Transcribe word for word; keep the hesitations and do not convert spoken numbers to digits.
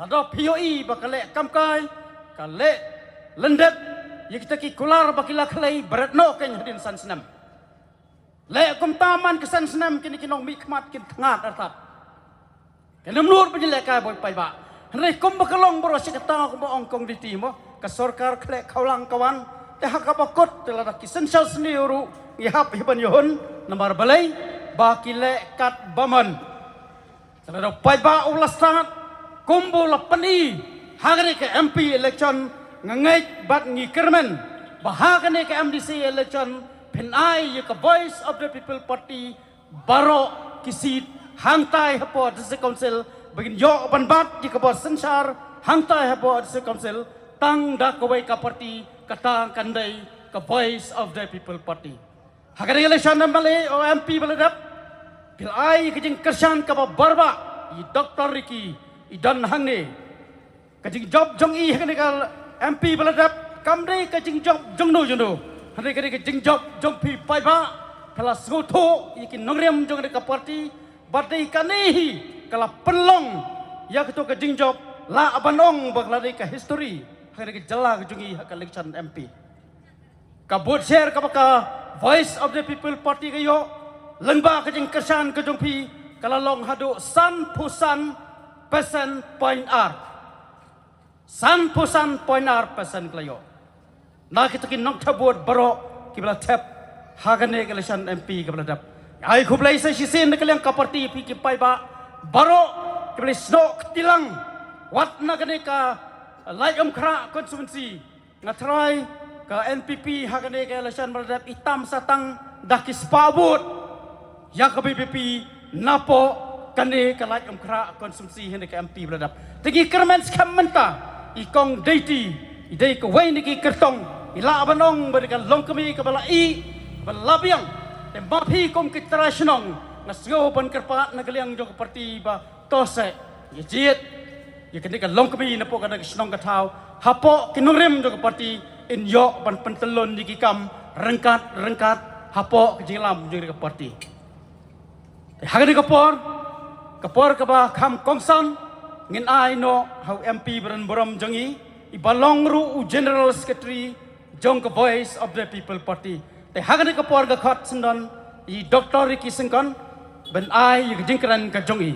Lada phi ïohi ba ka leh kamkai, ka leh lyndet ïa kita ki kular ba ki la khlei bret noh kein hadien san snem. Leh kumta man ka san snem kine ki nongmihkhmat kin thngat artat. Kane mut ba ngi leh kai boi paidbah. Hynrei kumba ka long baroh shi katta kumba ong Kong Diti mo, ka sorkar khleh khawlang ka wan. Te ha kaba kut te lada ki synshar sniew ruh ngi hap hi ban ïoh hun. Namar balei? Ba ki leh kat ba mon. Te lada paidbah u la stad kumba u la pyni ha kane ka M P election, nga ngeit bad ngi kyrmen ba ha kane ka M D C election phin ai ïa ka Voice of the People Party baroh ki seat hangtai hapoh District Council, ba kin ïoh ban bat ïa ka bor synshar hangtai hapoh District Council tang da kawei ka party, kata kan dei ka Voice of the People Party. Ha kane ka election M L A or M P ba la dep, phi la ai ka jingkyrshan kaba borbah ïa i Doctor Ricky, i don hangne. Ka jingjop jong i ha kane ka M P ba la dep kam dei ka jingjop jongno jongno, hynrei ka dei ka jingjop jong phi paidbah. Phi la sngewthuh ïa ki nongrim jong kane ka party, bad dei kane hi ka la pynlong ïa kato ka jingjop, lah ban ong ba ka la dei ka history ha kane ka jylla ka jong i ha ka election M P. Ka vote share kaba ka Voice of the People Party ka ïoh lyngba ka jingkyrshan ka jong phi ka la long haduh sanphew san percent point ar. Sanphew san point ar percent ka la ïoh na kita ki nongthep vote baroh kiba la thep ha kane ka election M P kaba la dep. Ai khublei sa shisien na ka liang ka party, phi ki paidbah baroh kiba la snoh kti lang wat na kane ka Laitumkhrah constituency. Nga tharai ka N P P ha kane ka election ba la dep i tam sa tang da ki spah vote ïa ka V P P napoh kane ka Laitumkhrah constituency ha kane ka M P ba la dep. Te ngi kyrmen skhem mynta, i Kong Deiti i dei kawei na ki kyrtong, i lah ban ong ba dei ka longkmie kaba la ïeh, ba la biang. Te ma phi kum ki trai shnong, nga sngew ban kyrpad na ka liang jong ka party ba to seh ïa jied ïa kane ka longkmie napoh kane ka shnong ka thaw hapoh ki nongrim jong ka party, in ïoh ban pyntyllun ïa ki kam ryngkat ryngkat hapoh ka jingïalam jong ka party. Te ha kane ka por, ka por kaba kham kongsan, ngin ai noh ha u M P ba don burom jong ngi, i ba long ruh u General Secretary jong ka Voice of the People Party. Te ha kane ka por nga khot sngewdon ïa i Doctor Ricky Syngkon ban ai ïa ka jingkren ka jong i.